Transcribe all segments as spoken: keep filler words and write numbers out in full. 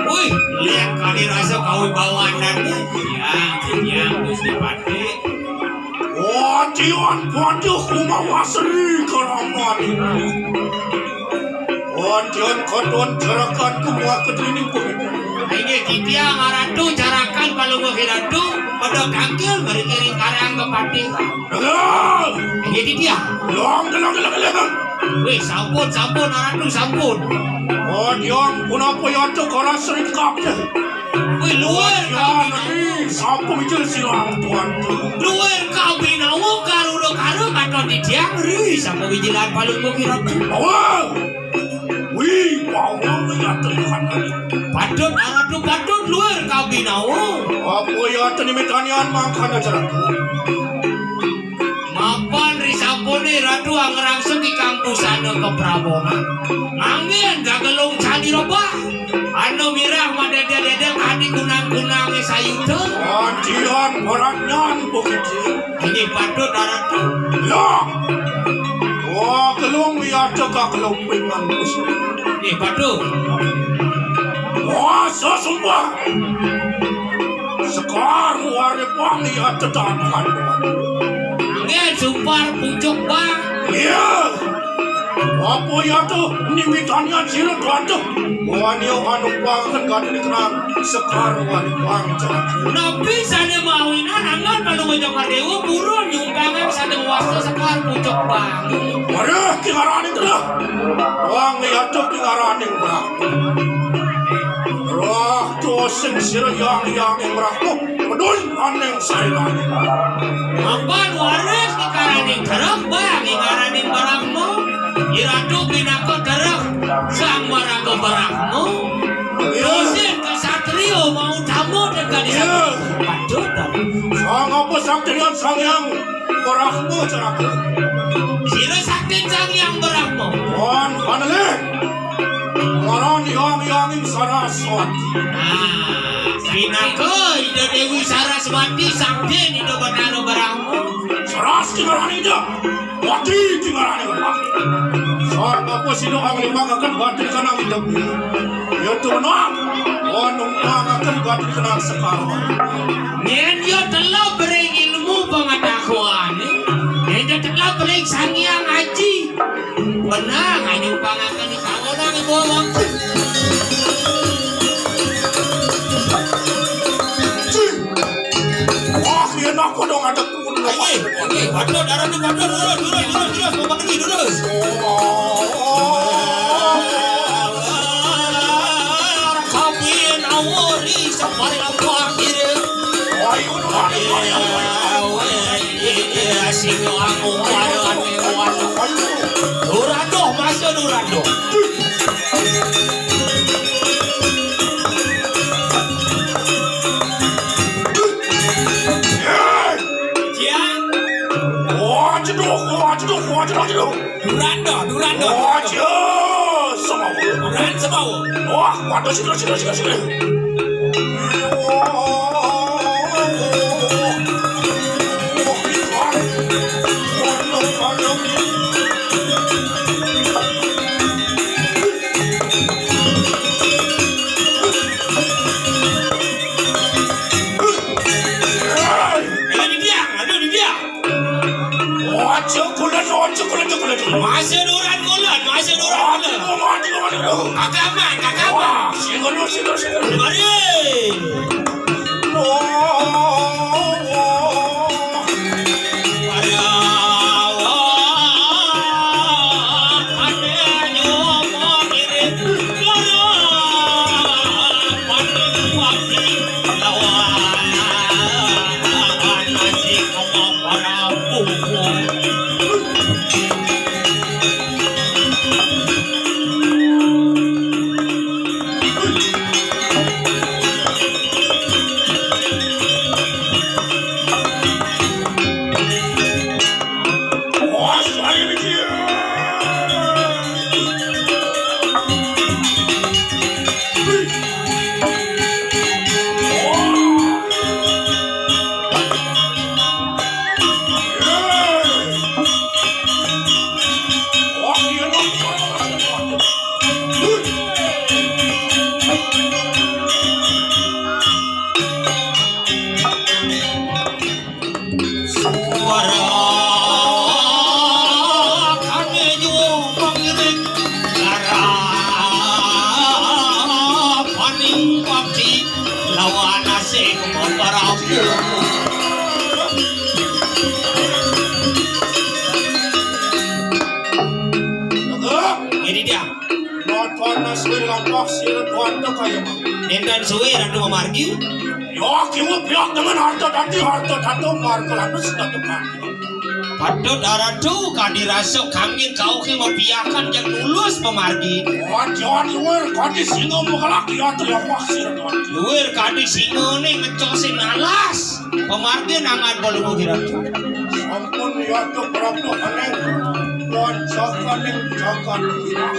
Wih, lihat kali rasa kawibawanan. Ya, ya, Gusti Patih. Adian Panjah kumawa sri karaman. Adian katon jarakan kumawa kedrining pemimpin. Inggih titiang Ratu, jarakan palungguh Ratu, pada tangkil berikiring karang kepatihan. Dengar! Inggih titiang. Long, long, long, long. Wih, sampun, sampun, Ratu, sampun. Adian punapa yata karasring kabeh. Wih, luar kabinawa. Sampun mijil silang tuan. Luar kabinawa karuna karo katon titiang ri sampun mijilan palungguh Ratu. Awal. Wih, awal yata Tuhan. Patut, Ratu, patut luar kabinawa. Apa yata nimitanian mangkana jarak. Mapan risampune Ratu angrangsuk ikang busana kaprabonan. Nganggen gagelung candi rebah. Anu mirah madedek-dedek adi kunang-kunange sayuta. Adian paranyan bukit. Inggih patut, Ratu. Lah. Wah, gelung biasa ka kelumpingan musuh. Inggih patut. Wah, sesumbar. Sekar wari pang iya tetangan. Nggih, sumpar pucuk bang. Iya. Apa iya tuh nimitannya sira tuan tuh? Wani anu pang kan gak dikenal. Sekar wari pang. Nabi sane mawinan anggon malu wajah dewa purun nyumpangan sate wasta sekar pucuk bang. Waduh, ki ngarani terus. Wong iya tuh ki ngarani, Bang. Roh dosen sira yang yang yang rohmu pedul aning sairane. Mapan waris ingkaraning terek bang ingkaraning barangmu. Iratu pinaka terek sang waraga barangmu. Dosen kesatrio mau tamu dan gadis. Iya. Patut. Sang apa sang dengan sang yang barahmu ceraka. Sira sakti sang yang barahmu. Wan panelih. Lawan yong-yonging Saraswati. Ah, pinaka Ida Dewi Saraswati sakti Ida Batara Brahma. Saras di ngarani Ida. Wati di ngarani Ida. Sareng apa sira anglimbakaken batin kanang Ida. Ya tuh menang. Wan numpakaken batin kanang sekarang. Yen ya tela bering ilmu pengetahuan. Yen ya tela bering sangyang aji. Menang, ayo pangakan di kawanan, Ibu. Wah, iya nak kodong ada pun. Ayo, ayo, waduh, darah tuh, waduh, dulu, dulu, dulu, dulu, dulu, dulu, dulu. Kabin awori, sampai apa, kiri. Ayo, ayo, ayo, ayo. Sing aku pada anu kuat. Durando, masa durando. Cian. Wah, cedok, wah, cedok, wah, cedok, cedok. Durando, durando. Wah, cian, sama. Duran sama. Wah, waduh, cedok, cedok, cedok, cedok. Ayo, di dia, ayo, di dia. Ojo kulon, ojo kulon, ojo kulon. Masih duran kulon, masih duran kulon. Mati, mati, mati. Kakaman, kakaman. Wah, sing ngono, sing ngono, sing ngono. Mari. Wah, wah. Mari, wah. Ade nyomo ngirit. Loro. Mati, mati. Lawan. Para ampun. Ini dia. Nonton suwe lampah sira tuan tu kaya mah. Nénten suwe Ratu mamargi. Yo, kiwa piak dengan harta dati, harta datu, marga lanus datu kaki. Patut Ratu kadi rasa kangge kauke mapiakan jak lulus pamargi. Wajan luwir kadi singa magelak ya tu lampah sira tuan. Luwir kadi singane ngecosin alas. Pamargi nangan balubuh Ratu. Sampun ya tu Prabu Aneng. Wan jakaning jagat irah.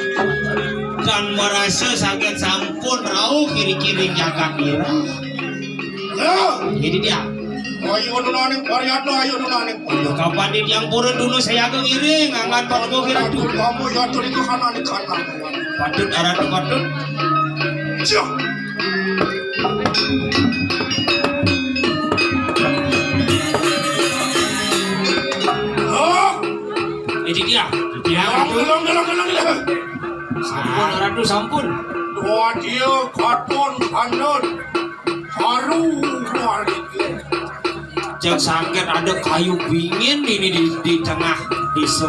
Dan merasa sakit sampun rauh kiri-kiri jagat irah. Ya. Jadi dia. Ayo nunaning pariatna, ayo nunaning pariatna. Kapan di tiang pura dulu saya ke ngiring, angkat patut Ratu. Kamu ya tu itu kanan di kanan. Patut Ratu patut. Cuk. Ah. Ini dia. Dia Ratu. Gelong, gelong, gelong, gelong. Sampun Ratu sampun. Dua dia katon kanut. Haru luar biasa. Cek sangket ada kayu bingin ini di, di tengah desa.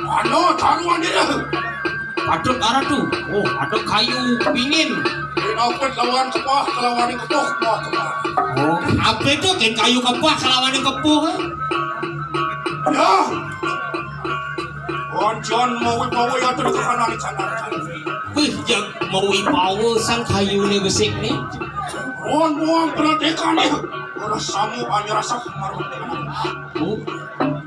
Ano taruhan dia. Patut Ratu. Oh, ada kayu bingin. Dinopet lawan kepah, kelawan kepah, kepah, kepah. Oh, apa itu kan kayu kepah kelawan kepah? Eh? Ya. Konjon mau bawa ya terus ke kanan, kanan, kanan. Wih, jak mau bawa sang kayu ni besik ni. Ron buang perhatikan ni. Ora samu anyar rasa kemaru. Oh,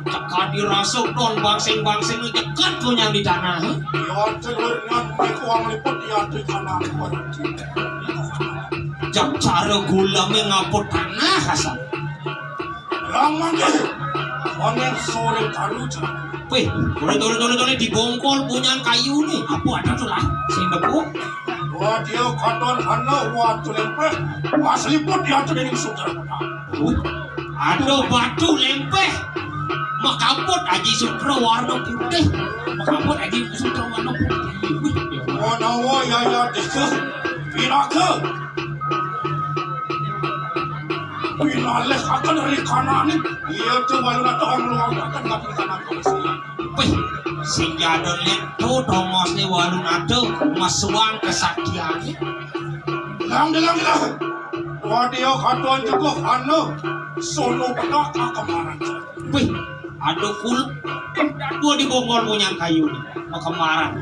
cekak dirasa don bangsing-bangsing ni jekat konyang di tanah. Yo, cedurnya di uang liput ya di kanan. Jak cara gula me ngaput tanah asal. Lang mangke. Oning sore kalu. Wih, boleh, boleh, boleh, boleh dibongkol punyan kayu ni. Apa ada tu lah? Sing debu. Wah, dia katon sana, wah, tu lempeh. Wah, seliput dia tu dari sutra. Aduh, batu lempeh. Makaput Aji Sutra warna putih. Makaput Aji Sutra warna putih. Wih, ya. Wah, nawa ya, ya, desa. Pinaka. Pinalih akan dari kanan. Iya, tu walu nak tahan luang akan nggak di kanan polisi. Wih, sing jadon lihat tu, tongos ni walu nado, masuang kesaktian. Lang, lang, lang. Wadio katon cukup anu, solo pedak kemarin. Wih, aduh kul, dua dibongkol punyan kayu ni, kemarin.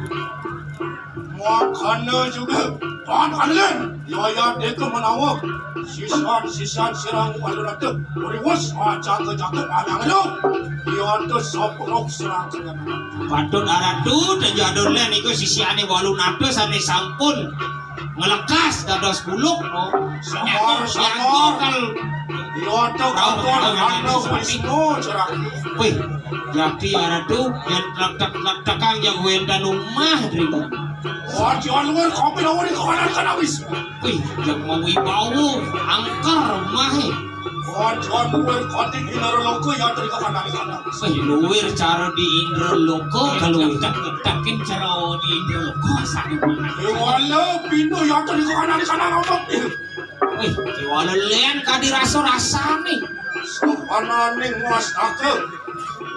Makana juga, Tuan Alin, yaya deka menawa. Sisan, sisan sirang walu nada, uriwus, ah, jaga, jaga, panang lu. Iya tu soprok sirang kena. Patut Ratu, dan jadon len iku sisiane walu nada sane sampun ngelekas dados buluk, no. Sabar, sabar. Nyangkul. Iya tu kapal anu Wisnu, cerah. Wih, jadi Ratu, yang tek-tek-tek-tekang yang wenda rumah, Dri. Wah, jangan luar kopi lawan itu kanan kan habis. Wih, yang mau wibawa, angker rumah, eh. Wah, jangan luar kopi di Naroloka ya, Dri, kanan, kanan. Wih, luwir cara di Indraloka, kalau tak, takin cara di Indraloka, sakit banget. Ya, walau pintu ya, Dri, kanan, kanan, apa? Wih, kiwala len kadi rasa-rasane. Sahananing wastaka.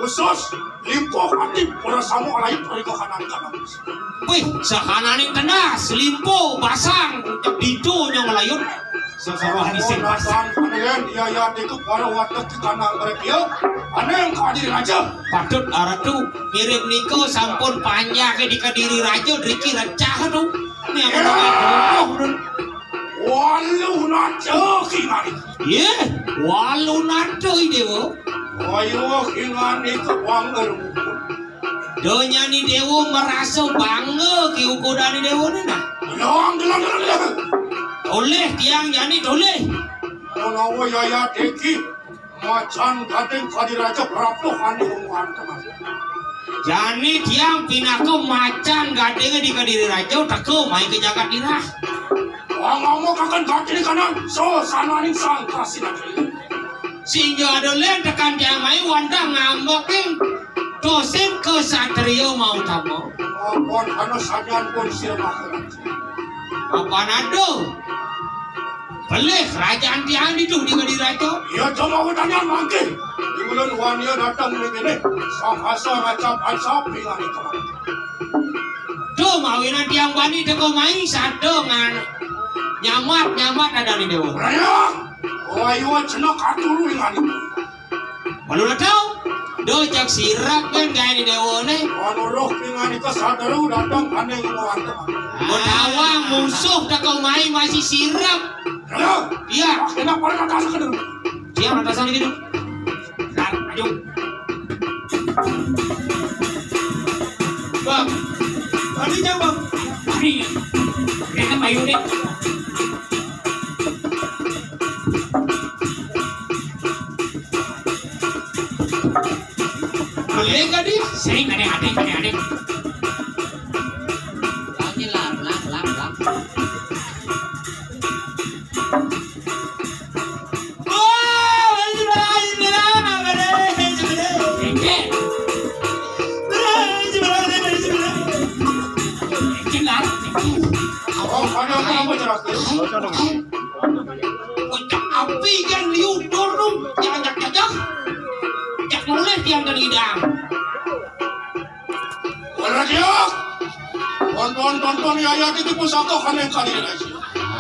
Khusus, limpo ati para sama lain para kahanan-kahanan. Wih, sahananing tenas, limpo, basang, ditu nyong layun. Sesawah di sing pas. Nasan panelen, iya, iya, ditu para watek di tanah mereka. Aneh kadi raja. Patut Ratu, mirip niko sampun panjake di Kediri Raja, driki recah tu. Ini apa? Walu nada ki mari. Ye, walu nada i dewa. Ayo ingani kebangga. Donyani dewa merasa bangga ki ukodani dewa ni nah. Lang, lang, lang, lang. Toleh tiang jani toleh. Menawa yaya deki. Macan gading Kadiraja prapto ane umuhan teman. Jani tiang pinaka macan gading di Kadiraja teka mai ke jagat dirah. Wang ngomong kakan gading kanan, so sananing sang kasih. Sehingga ada len tekan tiang mai wantah ngambeking dosen kesatria mau tama. Ampun anu sajan pun sira makan. Apa nado? Pelih kerajaan tiang ditu di Kediri Raja. Iya, coba wetanian mangkin. Di ulun wani dateng ning kene. Sahasa raja pansa pingan iku. Duh, mawinan tiang bani teka mai sada ngan nyambat-nyambat nadane dewa. Raya, wayuh cenok aturu ingan iku. Malu letau. Duh, cak sirep kan gaene dewane. Anu roh pingan iku sateru dateng ane iku wante. Mun awang musuh teka mai masih sirep. Raya, iya, kena pala kata sekedar. Tiang atasan gitu. Nah, maju. Bang. Tadi jam, Bang. Tadi. Dia kan payu deh. Boleh nggak, Di? Sering ada, ada, ada, ada. Lagi lah, lah, lah, lah. Api kan liu dur dong, diajak-ajak. Jak mulih tiang dan idang. Wala diak. Tonton, tonton, ya, ya, iki pusaka kan yang kali ini.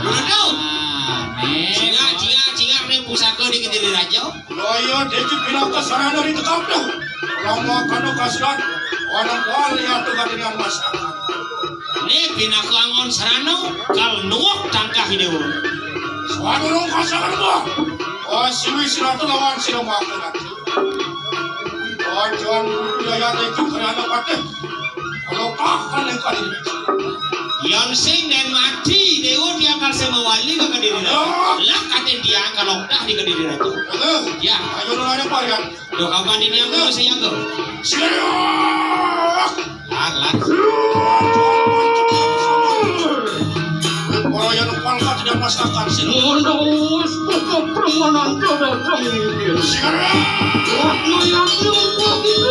Aduh. Cingak, cingak, cingak nih pusaka di Kediri Raja. Loyo dadi pinaka sarana ri tekapno. Rama kana kasihan, ana wali atuh kadingan masyarakat. Ni pinaka angon sarana, kal nuwek tangkah idewa. Sadurung pasangan buah. Oh, siwi sinatu lawan sira makan. Oh, John Jaya teju kerana patih. Kalau kah kan yang kali ini. Yang sing dan mati, dewa tiang kal semawali ke Kediri. Aduh. Lah katen tiang kalau dah di Kediri Raja. Aduh. Ya. Ayo, lu ada apa, ya? Duh, kapan ini aku masih jago? Siap! Lar, lar. Para yang pangkat dan masyarakat sini. Ngono wis pokok permohonan jodoh kami. Siap! Wah, mayat nyumpah kita